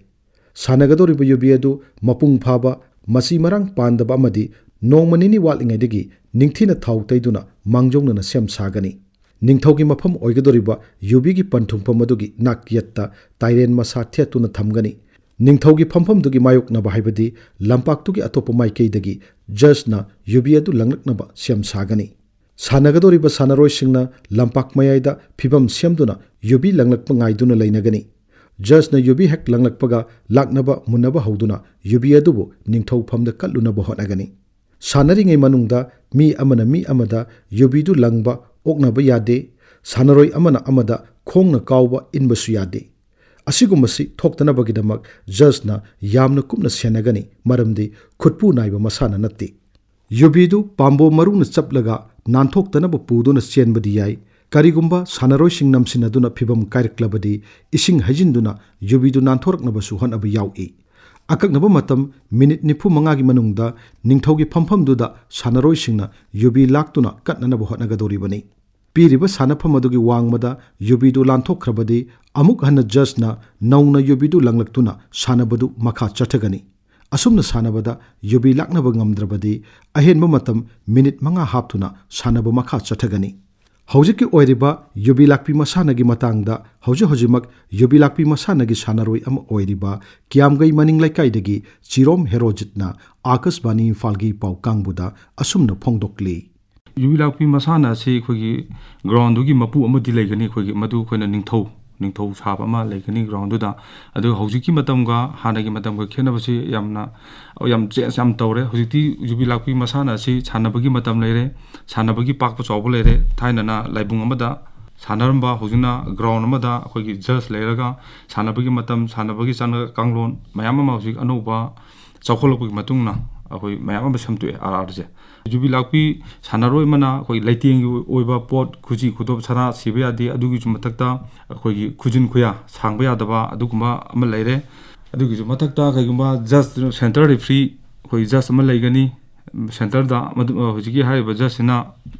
ꯁꯥꯟꯅꯒꯗꯧꯔꯤꯕ ꯌꯨꯕꯤ ꯑꯗꯨ ꯃꯄꯨꯡ ꯐꯥꯕ, ꯃꯆꯤ ꯃꯔꯥꯡ ꯄꯥꯟꯗꯕ ꯑꯃꯗꯤ ꯅꯣꯡꯃ ꯅꯤꯅꯤ ꯋꯥꯠꯂꯤꯉꯩꯗꯒꯤ ꯅꯤꯡꯊꯤꯅ ꯊꯥꯎ ꯇꯩꯗꯨꯅ ꯃꯥꯡꯖꯧꯅꯅ ꯁꯦꯝ ꯁꯥꯒꯅꯤ꯫ ꯅꯤꯡꯊꯧꯒꯤ ꯃꯐꯝ ꯑꯣꯏꯒꯗꯧꯔꯤꯕ ꯌꯨꯕꯤꯒꯤ ꯄꯟꯊꯨꯡꯐꯝ ꯑꯗꯨꯒꯤ ꯅꯥꯛ ꯌꯦꯠꯇ ꯇꯥꯏꯔꯦꯟ ꯃꯁꯥ ꯊꯦꯠꯇꯨꯅ ꯊꯝꯒꯅꯤ꯫ ꯅꯤꯡꯊꯧꯒꯤ ꯐꯝꯐꯝꯗꯨꯒꯤ ꯃꯥꯌꯣꯛꯅꯕ, ꯍꯥꯏꯕꯗꯤ ꯂꯝꯄꯥꯛꯇꯨꯒꯤ ꯑꯇꯣꯞꯄ ꯃꯥꯏꯀꯩꯗꯒꯤ ꯖꯖꯅ ꯌꯨꯕꯤ ꯑꯗꯨ ꯂꯪꯂꯛꯅꯕ ꯁꯦꯝ ꯁꯥꯒꯅꯤ꯫ ꯁꯥꯟꯅꯒꯗꯧꯔꯤꯕ ꯁꯥꯟꯅꯔꯣꯏꯁꯤꯡꯅ ꯂꯝꯄꯥꯛ ꯃꯌꯥꯏꯗ ꯐꯤꯕꯝ ꯁꯦꯝꯗꯨꯅ ꯌꯨꯕꯤ ꯂꯪꯂꯛꯄ ꯉꯥꯏꯗꯨꯅ ꯂꯩꯅꯒꯅꯤ꯫ ꯖꯖꯅ ꯌꯨꯕꯤ ꯍꯦꯛ ꯂꯪꯂꯛꯄꯒ ꯂꯥꯛꯅꯕ ꯃꯨꯟꯅꯕ ꯍꯧꯗꯨꯅ ꯌꯨꯕꯤ ꯑꯗꯨꯕꯨ ꯅꯤꯡꯊꯧꯐꯝꯗ ꯀꯠꯂꯨꯅꯕ ꯍꯣꯠꯅꯒꯅꯤ꯫ ꯁꯥꯟꯅꯔꯤꯉꯩ ꯃꯅꯨꯡꯗ ꯃꯤ ꯑꯃꯅ ꯃꯤ ꯑꯃꯗ ꯌꯨꯕꯤꯗꯨ ꯂꯪꯕ ꯑꯣꯛꯅꯕ ꯌꯥꯗꯦ꯫ ꯁꯥꯟꯅꯔꯣꯏ ꯑꯃꯅ ꯑꯃꯗ ꯈꯣꯡꯅ ꯀꯥꯎꯕ ꯏꯟꯕꯁꯨ ꯌꯥꯗꯦ꯫ ꯑꯁꯤꯒꯨꯝꯕꯁꯤ ꯊꯣꯛꯇꯅꯕꯒꯤꯗꯃꯛ ꯖꯖꯅ ꯌꯥꯝꯅ ꯀꯨꯞꯅ ꯁꯦꯟꯅꯒꯅꯤ, ꯃꯔꯝꯗꯤ ꯈꯨꯠꯄꯨ ꯅꯥꯏꯕ ꯃꯁꯥꯟꯅ ꯅꯠꯇꯦ꯫ ꯌꯨꯕꯤꯗꯨ ꯄꯥꯝꯕꯣꯝ ꯃꯔꯨꯅ ꯆꯞꯂꯒ ꯅꯥꯟꯊꯣꯛꯇꯅꯕ ꯄꯨꯗꯨꯅ ꯆꯦꯟꯕꯗꯤ ꯌꯥꯏ, ꯀꯔꯤꯒꯨꯝꯕ ꯁꯥꯟꯅꯔꯣꯏꯁꯤꯡ ꯅꯝꯁꯤꯟꯅꯗꯨꯅ ꯐꯤꯚꯝ ꯀꯥꯏꯔꯛꯂꯕꯗꯤ, ꯏꯁꯤꯡ ꯍꯩꯖꯤꯟꯗꯨꯅ ꯌꯨꯕꯤꯗꯨ ꯅꯥꯟꯊꯣꯔꯛꯅꯕꯁꯨ ꯍꯣꯠꯅꯕ ꯌꯥꯎꯏ꯫ ꯑꯀꯛꯅꯕ ꯃꯇꯝ ꯃꯤꯅꯤꯠ ꯅꯤꯐꯨ ꯃꯉꯥꯒꯤ ꯃꯅꯨꯡꯗ ꯅꯤꯡꯊꯧꯒꯤ ꯐꯝꯐꯝꯗꯨꯗ ꯁꯥꯟꯅꯔꯣꯏꯁꯤꯡꯅ ꯌꯨꯕꯤ ꯂꯥꯛꯇꯨꯅ ꯀꯠꯅꯅꯕ ꯍꯣꯠꯅꯒꯗꯧꯔꯤꯕꯅꯤ꯫ ꯄꯤꯔꯤꯕ ꯁꯥꯟꯅꯐꯝ ꯑꯗꯨꯒꯤ ꯋꯥꯡꯃꯗ ꯌꯨꯕꯤꯗꯨ ꯂꯥꯟꯊꯣꯛꯈ꯭ꯔꯕꯗꯤ, ꯑꯃꯨꯛ ꯍꯟꯅ ꯖꯖꯅ ꯅꯧꯅ ꯌꯨꯕꯤꯗꯨ ꯂꯪꯂꯛꯇꯨꯅ ꯁꯥꯟꯅꯕꯗꯨ ꯃꯈꯥ ꯆꯠꯊꯒꯅꯤ꯫ ꯑꯁꯨꯝꯅ ꯁꯥꯟꯅꯕꯗ ꯌꯨꯕꯤ ꯂꯥꯛꯅꯕ ꯉꯝꯗ꯭ꯔꯕꯗꯤ, ꯑꯍꯦꯟꯕ ꯃꯇꯝ ꯃꯤꯅꯤꯠ ꯃꯉꯥ ꯍꯥꯞꯇꯨꯅ ꯁꯥꯟꯅꯕ ꯃꯈꯥ ꯆꯠꯊꯒꯅꯤ꯫ ꯍꯧꯖꯤꯛꯀꯤ ꯑꯣꯏꯔꯤꯕ ꯌꯨꯕꯤ ꯂꯥꯛꯄꯤ ꯃꯁꯥꯟꯅꯒꯤ ꯃꯇꯥꯡꯗ ꯍꯧꯖꯤꯛ ꯍꯧꯖꯤꯛꯃꯛ ꯌꯨꯕꯤ ꯂꯥꯛꯄꯤ ꯃꯁꯥꯟꯅꯒꯤ ꯁꯥꯟꯅꯔꯣꯏ ꯑꯃ ꯑꯣꯏꯔꯤꯕ ꯀꯤꯌꯥꯝꯒꯩ ꯃꯅꯤꯡ ꯂꯩꯀꯥꯏꯗꯒꯤ ꯆꯤꯔꯣꯝ ꯍꯦꯔꯣꯖꯤꯠꯅ ꯑꯥꯀꯥꯁꯕꯥꯅꯤ ꯏꯝꯐꯥꯜꯒꯤ ꯄꯥꯎ ꯀꯥꯡꯕꯨꯗ ꯑꯁꯨꯝꯅ ꯐꯣꯡꯗꯣꯛꯂꯤ꯫ ꯌꯨꯕꯤ ꯂꯥꯛꯄꯤ ꯃꯁꯥꯟꯅ ꯑꯁꯤ ꯑꯩꯈꯣꯏꯒꯤ ꯒ꯭ꯔꯥꯎꯟꯗꯨꯒꯤ ꯃꯄꯨ ꯑꯃꯗꯤ ꯂꯩꯒꯅꯤ, ꯑꯩꯈꯣꯏꯒꯤ ꯃꯗꯨ ꯑꯩꯈꯣꯏꯅ ꯅꯤꯡꯊꯧ, ꯅꯤꯡꯊꯧ ꯁꯥꯕ ꯑꯃ ꯂꯩꯒꯅꯤ ꯒ꯭ꯔꯥꯎꯟꯗꯨꯗ꯫ ꯑꯗꯨꯒ ꯍꯧꯖꯤꯛꯀꯤ ꯃꯇꯝꯒ ꯍꯥꯟꯅꯒꯤ ꯃꯇꯝꯒ ꯈꯦꯠꯅꯕꯁꯤ ꯌꯥꯝꯅ, ꯌꯥꯝ ꯆꯦꯟꯖ ꯌꯥꯝ ꯇꯧꯔꯦ꯫ ꯍꯧꯖꯤꯛꯇꯤ ꯌꯨꯕꯤ ꯂꯥꯛꯄꯤ ꯃꯁꯥꯟꯅ ꯑꯁꯤ ꯁꯥꯟꯅꯕꯒꯤ ꯃꯇꯝ ꯂꯩꯔꯦ, ꯁꯥꯟꯅꯕꯒꯤ ꯄꯥꯛꯄ ꯆꯥꯎꯕ ꯂꯩꯔꯦ꯫ ꯊꯥꯏꯅꯅ ꯂꯥꯏꯕꯨꯡ ꯑꯃꯗ ꯁꯥꯟꯅꯔꯝꯕ, ꯍꯧꯖꯤꯛꯅ ꯒ꯭ꯔꯥꯎꯟ ꯑꯃꯗ ꯑꯩꯈꯣꯏꯒꯤ ꯖꯖ ꯂꯩꯔꯒ ꯁꯥꯟꯅꯕꯒꯤ ꯃꯇꯝ, ꯁꯥꯟꯅꯕꯒꯤ ꯆꯠꯅ ꯀꯥꯡꯂꯣꯟ ꯃꯌꯥꯝ ꯑꯃ ꯍꯧꯖꯤꯛ ꯑꯅꯧꯕ ꯆꯥꯎꯈꯠꯂꯛꯄꯒꯤ ꯃꯇꯨꯡ ꯏꯟꯅ ꯑꯩꯈꯣꯏ ꯃꯌꯥꯝ ꯑꯃ ꯁꯦꯝꯗꯣꯛꯑꯦ ꯑꯥꯔ ꯑꯥꯔꯁꯦ꯫ ꯌꯨꯕꯤ ꯂꯥꯛꯄꯤ ꯁꯥꯟꯅꯔꯣꯏ ꯑꯃꯅ ꯑꯩꯈꯣꯏ ꯂꯩꯇꯦꯡꯒꯤ ꯑꯣꯏꯕ ꯄꯣꯠ, ꯈꯨꯖꯤ, ꯈꯨꯗꯣꯞ, ꯁꯅꯥ ꯁꯤꯕ ꯌꯥꯗꯦ꯫ ꯑꯗꯨꯒꯤꯁꯨ ꯃꯊꯛꯇ ꯑꯩꯈꯣꯏꯒꯤ ꯈꯨꯖꯤꯟ ꯈꯨꯌꯥ ꯁꯥꯡꯕ ꯌꯥꯗꯕ ꯑꯗꯨꯒꯨꯝꯕ ꯑꯃ ꯂꯩꯔꯦ꯫ ꯑꯗꯨꯒꯤꯁꯨ ꯃꯊꯛꯇ ꯀꯩꯒꯨꯝꯕ ꯖꯁ, ꯁꯦꯟꯇꯔ ꯔꯦꯐ꯭ꯔꯤ, ꯑꯩꯈꯣꯏ ꯖꯁ ꯑꯃ ꯂꯩꯒꯅꯤ꯫ ꯁꯦꯟꯇꯔꯗ ꯃꯗꯨ, ꯍꯧꯖꯤꯛꯀꯤ ꯍꯥꯏꯔꯤꯕ ꯖꯁꯁꯤꯅ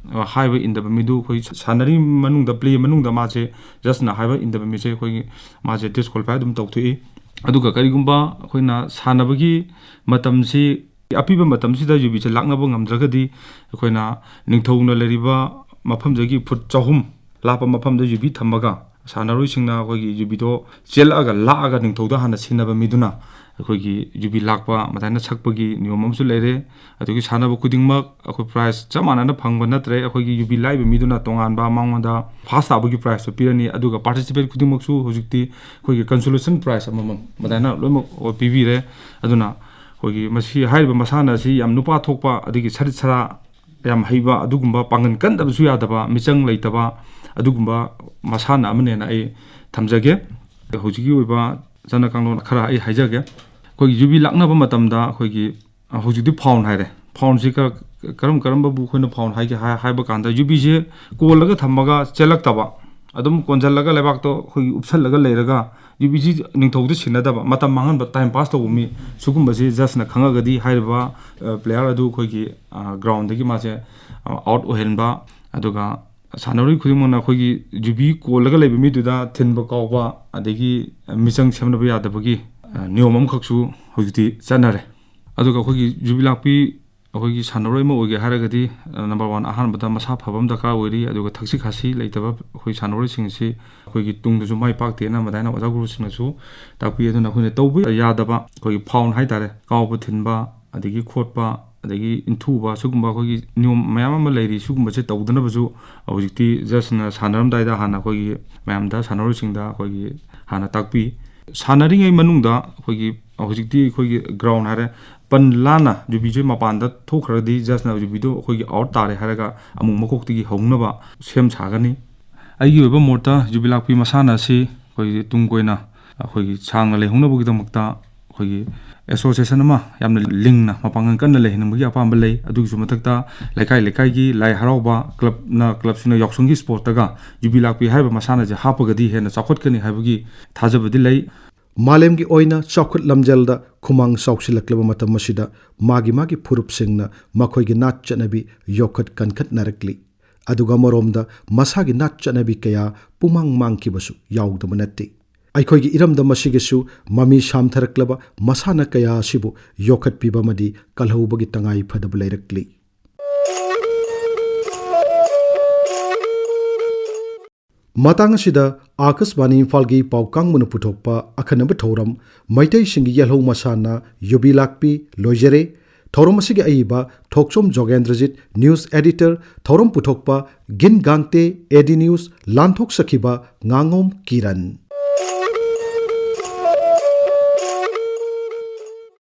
ꯍꯥꯏꯕ ꯏꯟꯗꯕ ꯃꯤꯗꯨ, ꯑꯩꯈꯣꯏ ꯁꯥꯟꯅꯔꯤ ꯃꯅꯨꯡꯗ, ꯄ꯭ꯂꯦ ꯃꯅꯨꯡꯗ ꯃꯥꯁꯦ ꯖꯁꯅ ꯍꯥꯏꯕ ꯏꯟꯗꯕ ꯃꯤꯁꯦ ꯑꯩꯈꯣꯏꯒꯤ, ꯃꯥꯁꯦ ꯗꯤꯁꯀ꯭ꯋꯥꯂꯤꯐꯥꯏ ꯑꯗꯨꯝ ꯇꯧꯊꯣꯛꯏ꯫ ꯑꯗꯨꯒ ꯀꯔꯤꯒꯨꯝꯕ ꯑꯩꯈꯣꯏꯅ ꯁꯥꯟꯅꯕꯒꯤ ꯃꯇꯝꯁꯤ, ꯑꯄꯤꯕ ꯃꯇꯝꯁꯤꯗ ꯌꯨꯕꯤꯁꯦ ꯂꯥꯛꯅꯕ ꯉꯝꯗ꯭ꯔꯒꯗꯤ, ꯑꯩꯈꯣꯏꯅ ꯅꯤꯡꯊꯧꯅ ꯂꯩꯔꯤꯕ ꯃꯐꯝꯗꯒꯤ ꯐꯨꯠ ꯆꯍꯨꯝ ꯂꯥꯞꯄ ꯃꯐꯝꯗ ꯌꯨꯕꯤ ꯊꯝꯃꯒ, ꯁꯥꯟꯅꯔꯣꯏꯁꯤꯡꯅ ꯑꯩꯈꯣꯏꯒꯤ ꯌꯨꯕꯤꯗꯣ ꯆꯦꯜꯂꯛꯑꯒ, ꯂꯥꯛꯑꯒ ꯅꯤꯡꯊꯧꯗ ꯍꯥꯟꯅ ꯁꯤꯟꯅꯕ ꯃꯤꯗꯨꯅ ꯑꯩꯈꯣꯏꯒꯤ ꯌꯨꯕꯤ ꯂꯥꯛꯄ ꯃꯇꯥꯏꯅ ꯁꯛꯄꯒꯤ ꯅꯤꯌꯣꯝ ꯑꯃꯁꯨ ꯂꯩꯔꯦ꯫ ꯑꯗꯨꯒꯤ ꯁꯥꯟꯅꯕ ꯈꯨꯗꯤꯡꯃꯛ ꯑꯩꯈꯣꯏ ꯄ꯭ꯔꯥꯏꯖ ꯆꯞ ꯃꯥꯟꯅꯅ ꯐꯪꯕ ꯅꯠꯇ꯭ꯔꯦ꯫ ꯑꯩꯈꯣꯏꯒꯤ ꯌꯨꯕꯤ ꯂꯥꯛꯏꯕ ꯃꯤꯗꯨꯅ ꯇꯣꯉꯥꯟꯕ, ꯃꯉꯣꯟꯗ ꯐꯥꯔꯁ ꯇꯥꯕꯒꯤ ꯄ꯭ꯔꯥꯏꯖꯇꯣ ꯄꯤꯔꯅꯤ꯫ ꯑꯗꯨꯒ ꯄꯥꯔꯇꯤꯁꯤꯄꯦꯟ ꯈꯨꯗꯤꯡꯃꯛꯁꯨ ꯍꯧꯖꯤꯛꯇꯤ ꯑꯩꯈꯣꯏꯒꯤ ꯀꯟꯁꯣꯂꯦꯁꯟ ꯄ꯭ꯔꯥꯏꯖ ꯑꯃꯃꯝ ꯃꯇꯥꯏꯅ ꯂꯣꯏꯅꯃꯛ ꯄꯤꯕꯤꯔꯦ꯫ ꯑꯗꯨꯅ ꯑꯩꯈꯣꯏꯒꯤ ꯃꯁꯤ ꯍꯥꯏꯔꯤꯕ ꯃꯁꯥꯟꯅ ꯑꯁꯤ ꯌꯥꯝ ꯅꯨꯄꯥ ꯊꯣꯛꯄ, ꯑꯗꯒꯤ ꯁꯔꯤꯠ ꯁꯔꯥ ꯌꯥꯝ ꯍꯩꯕ, ꯑꯗꯨꯒꯨꯝꯕ ꯄꯥꯡꯒꯜ ꯀꯟꯗꯕꯁꯨ ꯌꯥꯗꯕ, ꯃꯤꯆꯪ ꯂꯩꯇꯕ ꯑꯗꯨꯒꯨꯝꯕ ꯃꯁꯥꯟꯅ ꯑꯃꯅꯦꯅ ꯑꯩ ꯊꯝꯖꯒꯦ꯫ ꯍꯧꯖꯤꯛꯀꯤ ꯑꯣꯏꯕ ꯆꯠꯅ ꯀꯥꯡꯂꯣꯟ ꯈꯔ ꯑꯩ ꯍꯥꯏꯖꯒꯦ꯫ ꯑꯩꯈꯣꯏꯒꯤ ꯌꯨꯕꯤ ꯂꯥꯛꯅꯕ ꯃꯇꯝꯗ ꯑꯩꯈꯣꯏꯒꯤ, ꯑ, ꯍꯧꯖꯤꯛꯇꯤ ꯐꯥꯎꯟ ꯍꯥꯏꯔꯦ꯫ ꯐꯥꯎꯟꯁꯤ ꯈꯔ ꯀꯔꯝ ꯀꯔꯝꯕꯕꯨ ꯑꯩꯈꯣꯏꯅ ꯐꯥꯎꯟ ꯍꯥꯏꯒꯦ ꯍꯥꯏ-, ꯍꯥꯏꯕ ꯀꯥꯟꯗ, ꯌꯨꯕꯤꯁꯦ ꯀꯣꯜꯂꯒ ꯊꯝꯃꯒ ꯆꯦꯜꯂꯛꯇꯕ, ꯑꯗꯨꯝ ꯀꯣꯟꯁꯤꯜꯂꯒ ꯂꯩꯕꯥꯛꯇꯣ ꯑꯩꯈꯣꯏꯒꯤ ꯎꯞꯁꯜꯂꯒ ꯂꯩꯔꯒ, ꯌꯨꯕꯤꯁꯤ ꯅꯤꯡꯊꯧꯗ ꯁꯤꯟꯅꯗꯕ, ꯃꯇꯝ ꯃꯥꯡꯍꯟꯕ, ꯇꯥꯏꯝ ꯄꯥꯁ ꯇꯧꯕ ꯃꯤ, ꯁꯤꯒꯨꯝꯕꯁꯤ ꯖꯁꯅ ꯈꯪꯉꯒꯗꯤ ꯍꯥꯏꯔꯤꯕ, ꯑ, ꯄ꯭ꯂꯦꯌꯔ ꯑꯗꯨ ꯑꯩꯈꯣꯏꯒꯤ, ꯑ, ꯒ꯭ꯔꯥꯎꯟꯗꯒꯤ ꯃꯥꯁꯦ, ꯑ, ꯑꯥꯎꯠ ꯑꯣꯏꯍꯟꯕ, ꯑꯗꯨꯒ ꯁꯥꯟꯅꯔꯣꯏ ꯈꯨꯗꯤꯡꯃꯛꯅ ꯑꯩꯈꯣꯏꯒꯤ ꯌꯨꯕꯤ ꯀꯣꯜꯂꯒ ꯂꯩꯕ ꯃꯤꯗꯨꯗ ꯊꯤꯟꯕ ꯀꯥꯎꯕ, ꯑꯗꯒꯤ ꯃꯤꯆꯪ ꯁꯦꯝꯅꯕ ꯌꯥꯗꯕꯒꯤ, ꯑ, ꯅꯤꯌꯣꯝ ꯑꯃꯈꯛꯁꯨ ꯍꯧꯖꯤꯛꯇꯤ ꯆꯠꯅꯔꯦ꯫ ꯑꯗꯨꯒ ꯑꯩꯈꯣꯏꯒꯤ ꯌꯨꯕꯤ ꯂꯥꯛꯄꯤ ꯑꯩꯈꯣꯏꯒꯤ ꯁꯥꯟꯅꯔꯣꯏ ꯑꯃ ꯑꯣꯏꯒꯦ ꯍꯥꯏꯔꯒꯗꯤ, ꯑ, ꯅꯝꯕꯔ ꯋꯥꯟ, ꯑꯍꯥꯟꯕꯗ ꯃꯁꯥ ꯐꯕ ꯑꯃ ꯗꯔꯀꯥꯔ ꯑꯣꯏꯔꯤ꯫ ꯑꯗꯨꯒ ꯊꯛꯁꯤ ꯈꯥꯁꯤ ꯂꯩꯇꯕ ꯑꯩꯈꯣꯏ ꯁꯥꯟꯅꯔꯣꯏꯁꯤꯡꯁꯤ ꯑꯩꯈꯣꯏꯒꯤ ꯇꯨꯡꯗꯁꯨ ꯃꯥꯏ ꯄꯥꯛꯇꯦꯅ ꯃꯗꯥꯏꯅ ꯑꯣꯖꯥ ꯒꯨꯔꯨꯁꯤꯡꯅꯁꯨ ꯇꯥꯛꯄꯤ꯫ ꯑꯗꯨꯅ ꯑꯩꯈꯣꯏꯅ ꯇꯧꯕ ꯌꯥꯗꯕ ꯑꯩꯈꯣꯏꯒꯤ ꯐꯥꯎꯟ ꯍꯥꯏꯇꯥꯔꯦ, ꯀꯥꯎꯕ ꯊꯤꯟꯕ, ꯑꯗꯒꯤ ꯈꯣꯠꯄ, ꯑꯗꯒꯤ ꯏꯟꯊꯨꯕ, ꯁꯤꯒꯨꯝꯕ ꯑꯩꯈꯣꯏꯒꯤ ꯅꯤꯌꯣꯝ ꯃꯌꯥꯝ ꯑꯃ ꯂꯩꯔꯤ꯫ ꯁꯤꯒꯨꯝꯕꯁꯦ ꯇꯧꯗꯅꯕꯁꯨ ꯍꯧꯖꯤꯛꯇꯤ ꯖꯁꯅ ꯁꯥꯟꯅꯔꯝꯗꯥꯏꯗ ꯍꯥꯟꯅ ꯑꯩꯈꯣꯏꯒꯤ ꯃꯌꯥꯝꯗ, ꯁꯥꯟꯅꯔꯣꯏꯁꯤꯡꯗ ꯑꯩꯈꯣꯏꯒꯤ ꯍꯥꯟꯅ ꯇꯥꯛꯄꯤ꯫ ꯁꯥꯟꯅꯔꯤꯉꯩ ꯃꯅꯨꯡꯗ ꯑꯩꯈꯣꯏꯒꯤ ꯍꯧꯖꯤꯛꯇꯤ ꯑꯩꯈꯣꯏꯒꯤ ꯒ꯭ꯔꯥꯎꯟ ꯍꯥꯏꯔꯦ, ꯄꯟ ꯂꯥꯟꯅ ꯌꯨꯕꯤꯁꯦ ꯃꯄꯥꯟꯗ ꯊꯣꯛꯈ꯭ꯔꯒꯗꯤ ꯖꯁꯅ ꯌꯨꯕꯤꯗꯣ ꯑꯩꯈꯣꯏꯒꯤ ꯑꯥꯎꯠ ꯇꯥꯔꯦ ꯍꯥꯏꯔꯒ ꯑꯃꯨꯛ ꯃꯀꯣꯛꯇꯒꯤ ꯍꯧꯅꯕ ꯁꯦꯝ ꯁꯥꯒꯅꯤ꯫ ꯑꯩꯒꯤ ꯑꯣꯏꯕ ꯃꯣꯠꯇ ꯌꯨꯕꯤ ꯂꯥꯛꯄꯤ ꯃꯁꯥꯟꯅ ꯑꯁꯤ ꯑꯩꯈꯣꯏꯒꯤ ꯇꯨꯡ ꯀꯣꯏꯅ ꯑꯩꯈꯣꯏꯒꯤ ꯁꯥꯡꯅ ꯂꯩꯍꯧꯅꯕꯒꯤꯗꯃꯛꯇ ꯑꯩꯈꯣꯏꯒꯤ ꯑꯦꯁꯣꯁꯤꯌꯦꯁꯟ ꯑꯃ ꯌꯥꯝꯅ ꯂꯤꯡꯅ ꯃꯄꯥꯡꯒꯜ ꯀꯟꯅ ꯂꯩꯍꯟꯅꯤꯡꯕꯒꯤ ꯑꯄꯥꯝꯕ ꯂꯩ꯫ ꯑꯗꯨꯒꯤꯁꯨ ꯃꯊꯛꯇ ꯂꯩꯀꯥꯏ ꯂꯩꯀꯥꯏꯒꯤ ꯂꯥꯏ ꯍꯔꯥꯎꯕ ꯀ꯭ꯂꯕꯅ, ꯀ꯭ꯂꯕꯁꯤꯡꯅ ꯌꯥꯎꯁꯪꯒꯤ ꯁ꯭ꯄꯣꯔꯠꯇꯒ ꯌꯨꯕꯤ ꯂꯥꯛꯄꯤ ꯍꯥꯏꯔꯤꯕ ꯃꯁꯥꯟꯅꯁꯦ ꯍꯥꯞꯄꯒꯗꯤ ꯍꯦꯟꯅ ꯆꯥꯎꯈꯠꯀꯅꯤ ꯍꯥꯏꯕꯒꯤ ꯊꯥꯖꯕꯗꯤ ꯂꯩ꯫ ꯃꯥꯂꯦꯝꯒꯤ ꯑꯣꯏꯅ ꯆꯥꯎꯈꯠ ꯂꯝꯖꯦꯜꯗ ꯈꯨꯃꯥꯡ ꯆꯥꯎꯁꯤꯜꯂꯛꯂꯕ ꯃꯇꯝ ꯑꯁꯤꯗ ꯃꯥꯒꯤ ꯃꯥꯒꯤ ꯐꯨꯔꯨꯞꯁꯤꯡꯅ ꯃꯈꯣꯏꯒꯤ ꯅꯥꯠ ꯆꯠꯅꯕꯤ ꯌꯣꯛꯈꯠ ꯀꯟꯈꯠꯅꯔꯛꯂꯤ꯫ ꯑꯗꯨꯒ ꯑꯃꯔꯣꯝꯗ ꯃꯁꯥꯒꯤ ꯅꯥꯠ ꯆꯠꯅꯕꯤ ꯀꯌꯥ ꯄꯨꯃꯥꯡ ꯃꯥꯡꯈꯤꯕꯁꯨ ꯌꯥꯎꯗꯕ ꯅꯠꯇꯦ꯫ ꯑꯩꯈꯣꯏꯒꯤ ꯏꯔꯝꯗꯝ ꯑꯁꯤꯒꯤꯁꯨ ꯃꯃꯤ ꯁꯥꯝꯊꯔꯛꯂꯕ ꯃꯁꯥꯟꯅ ꯀꯌꯥ ꯑꯁꯤꯕꯨ ꯌꯣꯛꯈꯠꯄꯤꯕ ꯑꯃꯗꯤ ꯀꯜꯍꯧꯕꯒꯤ ꯇꯉꯥꯏ ꯐꯗꯕ ꯂꯩꯔꯛꯂꯤ꯫ ꯃꯇꯥꯡ ꯑꯁꯤꯗ ꯑꯥꯀꯥꯁꯕꯥꯅꯤ ꯏꯝꯐꯥꯜꯒꯤ ꯄꯥꯎ ꯀꯥꯡꯕꯨꯅ ꯄꯨꯊꯣꯛꯄ ꯑꯈꯟꯅꯕ ꯊꯧꯔꯝ, ꯃꯩꯇꯩꯁꯤꯡꯒꯤ ꯌꯦꯜꯍꯧ ꯃꯁꯥꯟꯅ ꯌꯨꯕꯤ ꯂꯥꯛꯄꯤ, ꯂꯣꯏꯖꯔꯦ꯫ ꯊꯧꯔꯝ ꯑꯁꯤꯒꯤ ꯑꯏꯕ ꯊꯣꯛꯆꯣꯝ ꯖꯣꯒꯦꯟꯗ꯭ꯔꯖꯤꯠ, ꯅ꯭ꯌꯨꯁ ꯑꯦꯗꯤꯇꯔ, ꯊꯧꯔꯝ ꯄꯨꯊꯣꯛꯄ ꯒꯤꯟ ꯒꯥꯡꯇꯦ, ꯑꯦ ꯗꯤ ꯅ꯭ꯌꯨꯁ, ꯂꯥꯟꯊꯣꯛꯆꯈꯤꯕ ꯉꯥꯉꯣꯝ ꯀꯤꯔꯟ꯫